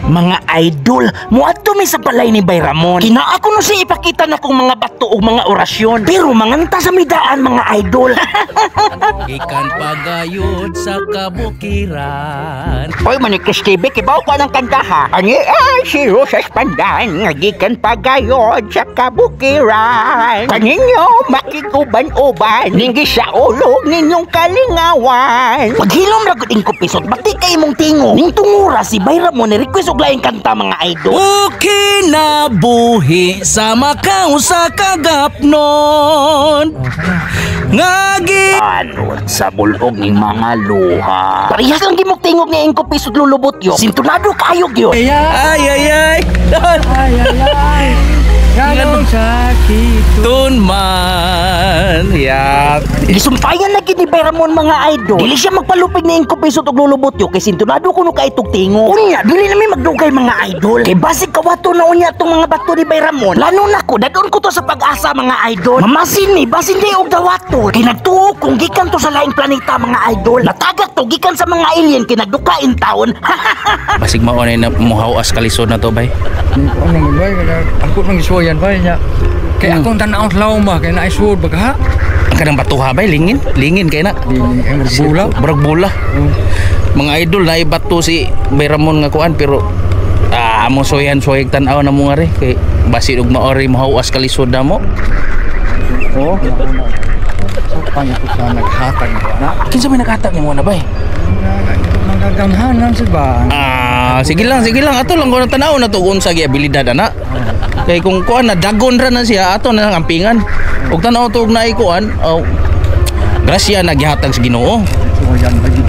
Mga idol, muadto mi sa balay ni Bay Ramon. Kinaa ko no siya ipakita na kong mga bato o mga orasyon. Pero manganta sa midaan, mga idol. Ikan pagayod sa kabukiran. Oy, Manikis TV, kibaw ko ng kanta ha. Ani ay si Rosas Pandan, nga gikan pagayod sa kabukiran. Kaninyo makiguban-uban, ninggi sa ulog ninyong kalingawan. Paghilom ra gud ko pisot, bati kay imong tingo. Ning tungura si Bay Ramon ni request og laing kanta, mga idol. O kinabuhi sa makaw sa kagapnon. Ngagi Anod sa bulog ng mga luha. Parehas lang gimok tingog ni Ingko Pisot lulubot yo. Sintonado kayo gyud. Ay ay ay. Ay, ay, ay. Ganong sakit. Tunman. Ya. Gisumpayan na gid ni Bay Ramon, mga idol. Dili siya magpalupig ni Ingko Pisot og lulubot yo kay sintonado kuno kay itog tingo. Unya dili na mi magdugay, mga idol. Kay basig kawato na unya tong mga bato ni Bay Ramon. Lano nako dadon ko to sa pag-asa, mga idol. Mamasin ni basin di og dawato. Kay nagtuo kung gikan to sa laing planeta, mga idol. Natagak to gikan sa mga alien kay nagduka in taon. Basig mao na muhaw as kalisod na to, bay. Ano man bay, ako nang isuwayan bay niya. Kay akong tan-aw sa lawom ba, kay naisuod ba ka? Ang kanang batuha, bay, lingin, lingin kay na. Di ay bula. Murag bula. Mga idol, na bato si Bay Ramon nga kuan, pero amo soyan soyag tan-aw na mo nga re kay basin og maori muhaw as kalisod na mo. Oh. So pang ko sa naghatag na. Kinsa may naghatag nimo na, bay? Nagagamhanan sa ba? Ah, sige lang, sige lang. Ato lang ko tanaw na to kung unsa gi abilidad ana. Kay kung kuan na dagon ra na siya, ato na ang ampingan. Ug tanaw to og naay kuan, oh, grasya na gihatag sa Ginoo. Suwayan ba gid?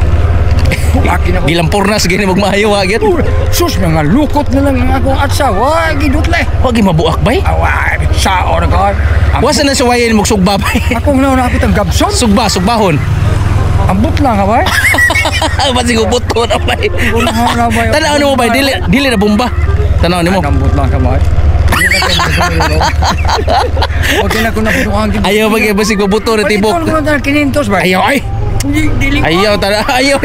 Aki na ko. Gilampurnas gini mo maayo wa gyud. Sus, nga lukot na lang ang akong atsa. Wa gidut le. Wa gi mabuak, bay. Awa, sao na ka. Wa sa na suwayin mo sugba, bay. Akong nauna ako tang gabson. Sugba, sugbahon. Ambot lang ha bay. Basig ubuto na, bay. Una bay. Tanaw nimo, bay, dili dili na bomba. Tanaw nimo. Ambot lang ka, bay. Okay na ko na punuan. Ayaw ba kay basig mabuto na tibok. Palito ko na 500, bay. Ayaw ay. Dili. Ayaw tana ayaw.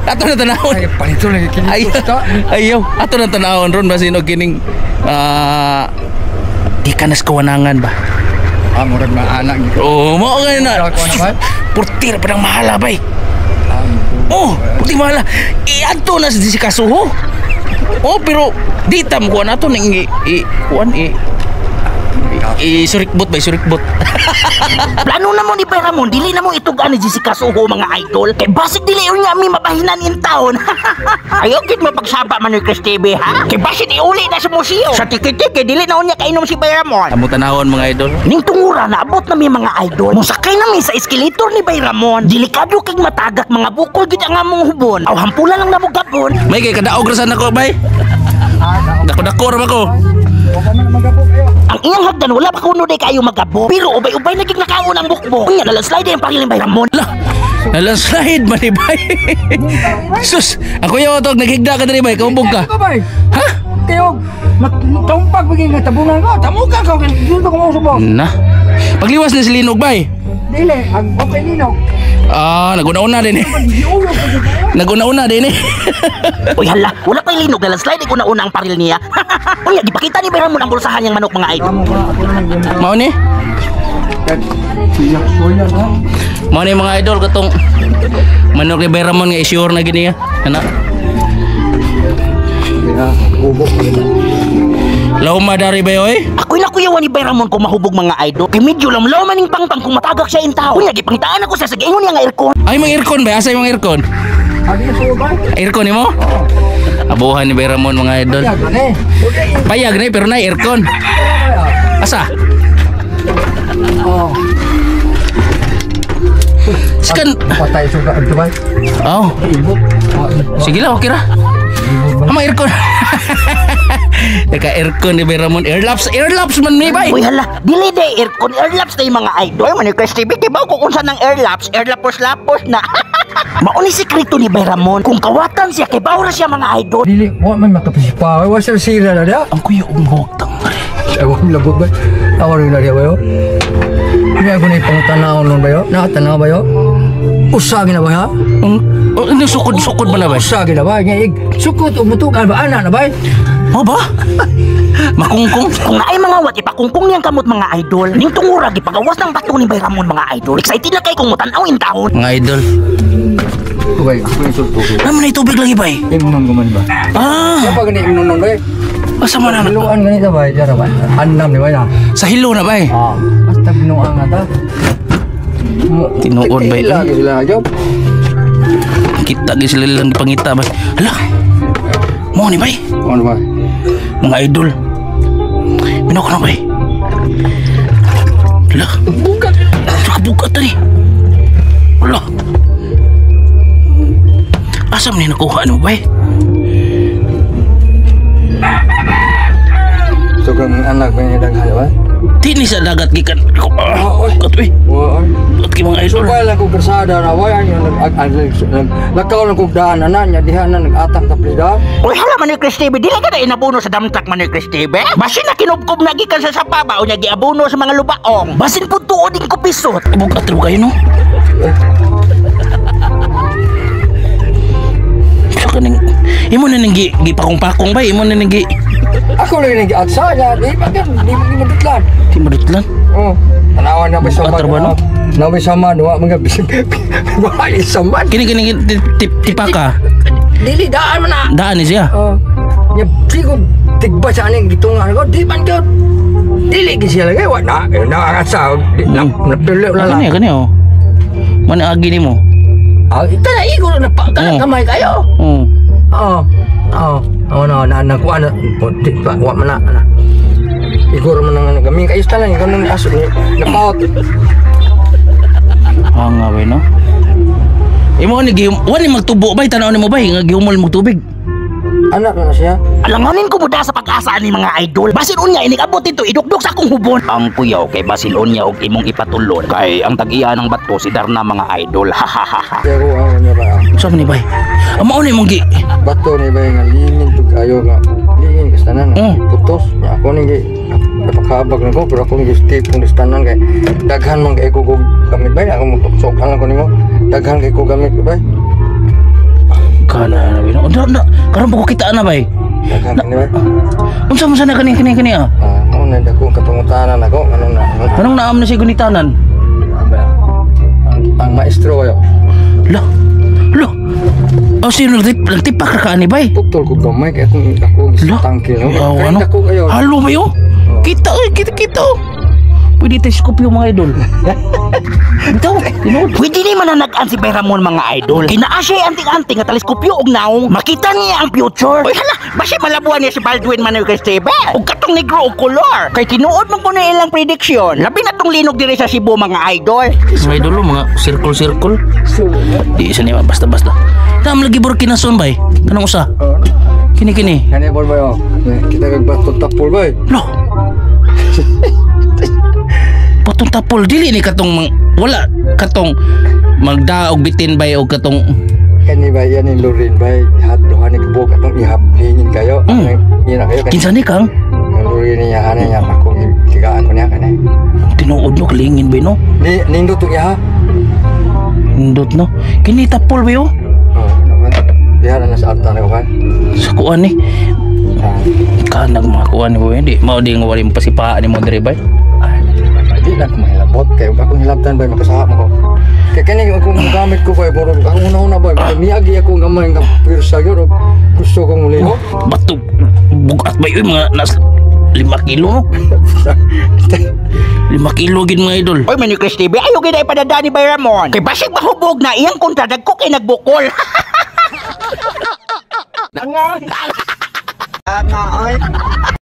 Ato na tanawon. Ay, palito lang Ayaw. 500 ta. Ayaw. Ato na tanawon ron basin og kining di ka nas kawanangan ba. Ah, murag maanak gid. Oo, mao nga na. Ako na, bay. Purtir pa ng mahala, bay. Oh, purti mahala. Iadto na si kasuho. Oh, pero di ta mo kuan ato ning i kuan i surikbot, bay, surikbot. Plano na mo ni Bay Ramon, dili na mo itugaan ni Jessica Soho, mga idol. Kay basig dili unya mi mabahinan in town. Ayaw gid mo pagsaba man ni Chris TV ha. Kay basin iuli na sa museo. Sa tiki-tiki dili na unya kainom si Bay Ramon. Amo tanawon, mga idol. Ning tungura naabot na mi, mga idol. Musakay na mi sa escalator ni Bay Ramon. Delikado kag matagak, mga bukol gid ang among hubon. Aw hampula lang na mo gabon. May kay kadaog ra sana ko, bay. Dako-dako ra ba ko? Ang iyang hagdan wala pa kuno day kayo magabo. Pero ubay-ubay na gid nakaon ang bukbok. Unya nalandslide ang pariling Bay Ramon. Lah, nalandslide man ni bay. Sus, ako yaw to naghigda ka diri, bay, kaubog ka. Ka bay. Ha? Kayo, tumpag bigay nga tabungan ko. Tamukan ko dito ko mo subong. Na. Pagliwas na si Linog, bay. Dili, ang okay ninog. Ah, naguna-una din eh. Giulog ko dito. Naguna-una din eh. Uy hala, wala pa'y linog, nalandslide ko na una ang paril niya. Unya gipakita ni Bay Ramon ang bulsahan niyang manok, mga idol. Amo ba ako naman yun. Mao ni? Siyak soya na. Mao ni, mga idol, katong manok ni Bay Ramon nga isure na gini ya. Ana. Ya, ubok. Lauma dari, bay oy. Ako'y nakuyawan ni Bay Ramon kung mahubog, mga idol. Kay medyo lamlaw man ning pangpang kung matagak siya in tao. Unya gipangitaan ako sa giingon niya nga aircon. Ay, mga aircon ba? Asa yung mga aircon? Adi na suo bay. Aircon nimo? Abuhan ni Bay Ramon, mga idol. Payag na eh. Payag na eh, pero na aircon. Asa? Oh. Sikan. Patay suga ito bay. Oh, Ibok. Sige lang, okay ra. Ang mga aircon. Teka, aircon ni Bay Ramon. Airlaps, airlaps man ni bay. Uy hala, dili day aircon, airlaps day, mga idol. Ay man Chris TV, kibaw ko kung saan ang airlaps, airlapos-lapos na. Mao ni sekreto ni Bay Ramon. Kung kawatan siya, kay ra siya, mga idol. Dili, wa man makapisipa. Wa sir sira na dia. Ang kuya umhok tang. Ewan labot ba? Tawar na dia bayo. Hindi ako na ipangtanaw nun bayo. Nakatanaw bayo. Usa gina ba ha? Oh, hindi sukod-sukod ba na ba? Usa gina ba? Nga ig sukot o mutukan ba ana na ba? Oh ba? Makungkong. Kung naay mga wat, ipakungkong niyang kamot mga idol. Ning tungura, gipagawas ng bato ni Bay Ramon mga idol. Excited na kay kung mutanaw in taon. Mga idol. Okay, ako yung sulto. Naman ay tubig lagi bay. Imnon ko man ba? Ah, Kaya pa gani imnon ba? asa man na? Biluan gani ta ba? Jara ba? Annam ni ba na? Sa hilo na bay. Ah, basta binuang nga ta. Tinuod ba ito? Lagi sila job. Kita gi sila lang pangita bay. Hala. Mo ni bay. Ano ba? Mga idol. Minok na bay. Hala. Bukat. Bukat tani. Hala. Asa man ni nakuha ano bay? So kang anak ko yung daghan ba? Di ni sa dagat gikan. Ah, Oy. kat uy. Oo. Kat kay mga idol. Kaya lang ko persada na way ang nag lakaw lang ko daan ana nya diha na nag-atak ta plida. Uy, hala man ni Chris TV, dili ka na inabuno sa damtak man ni Chris TV. Basin na kinubkob na gikan sa sapaba o nya giabuno sa mga lubaong. Basin pud tuod din ko pisot. Bukat ro kayo no. Sa kaning imo na ning gipakong-pakong bay, imo na ning gi Ako lang nag atsa nya di ba kan di mo madutlan. di madutlan. Oh, tanawan na ba sa Bukat ra ba, no? Na ba sama wa mga bisig. Wa sama. Kini kini tipaka. Dili daan man na. Daan ni siya. Oh. Nya sigo tigba sa aning gitungan ko di man ko. Dili gi siya lagi wa na na ang atsa di na napili na lang. Kani kani oh. Mana agi nimo? Ah, ita na igo na pa Oh. kamay kayo. Oh. Oo. Oo. Oo na na na kuan na di pa wa man na. Na. Igor man ang ano gami kayo tanan ikaw nang aso ni napaot. Hanga bay no. Imo ni gi wa ni magtubo bay tan-aw nimo bay nga gihumol mo tubig. Anak na siya. Alanganin ko muda sa pag-asa ni mga idol. Basin unya inikabot dito idukduk sa akong hubon. Ang kuyaw kay basin unya og imong ipatulon. Kay ang tag-iya ng bato si Darna mga idol. Hahaha. Pero ang niya ba? Sa man ni bay? Amo ni mong gi Bato ni ba nga lingin to kayo nga lingin kas tanan. Mm. Putos. Nya ako ni gi napakabag na ko pero ako ni gi step kung tanan kay daghan man kay ko gamit bay ako mo tuksok lang ko nimo. Daghan kay ko gamit bay. kana na bay no. Unsa na karon pa ko kita na bay. Daghan kini bay. Unsa man sana kani kani kani ah? Ah, mo na dako kapangutanan ako ano na. Anong naam na siya gunitanan? Ang maestro kayo. Lo. Lo. Oh, sino nagtipak ra ka ani bay? Putol ko gamay kay akong ako Lo. tangke no. Oh, Kay ano? dako kayo. Halo ba yun? Kita, oy, kita, kita. Pwede teleskopyo mga idol. Ito, tinuod. Pwede ni mananagan si Bay Ramon mga idol. Kay naa siya anting-anting nga teleskopyo og naong. Makita niya ang future. Uy hala, basi malabuan niya si Baldwin man kay Steve. Og katong negro og kolor. Kay tinuod man kuno ilang prediction. Labi na tong linog diri sa Cebu mga idol. Mga idol, oh, mga circle-circle. Di isa niya basta-basta. Tam lagi Burkina Son bay. Kanang usa? Kini kini. Kani bol ba yo? Kita kag bato tapol bay. Lo. Patong tapol dili ni katong wala katong magdaog bitin bay og katong Kani ba yan ni Lorin bay hat duha ni kabuk atong ihablingin kayo. Mm. Ina kayo kani. Kinsa ni kang? Ang Lorin niya hana niya ako tigaan ko niya kani. Tinuod no kalingin bay no. Ni nindot tong iha. Nindot no. Kini tapol bay oh. Oh, naman. Diha na sa altar ko kan. Sa kuan ni. Kanag mga kuan ni boy di mao di nga wala mo pasipaan ni mo diri bay. Di lang ko mahilabot kayo akong hilabtan bay makasaha mo ko. Kay kani akong gamit ko bay murag ako una-una bay miyagi ako gamay nga pirsa gyud og gusto kong muli. Oh, bato bugat bay uy, mga nas 5 kilo no. 5 kilo gid mga idol. Oy, Manny Chris TV, ayaw gid ay padada ni Bay Ramon. Kay basig mahubog na iyang kontra dagko kay nagbukol.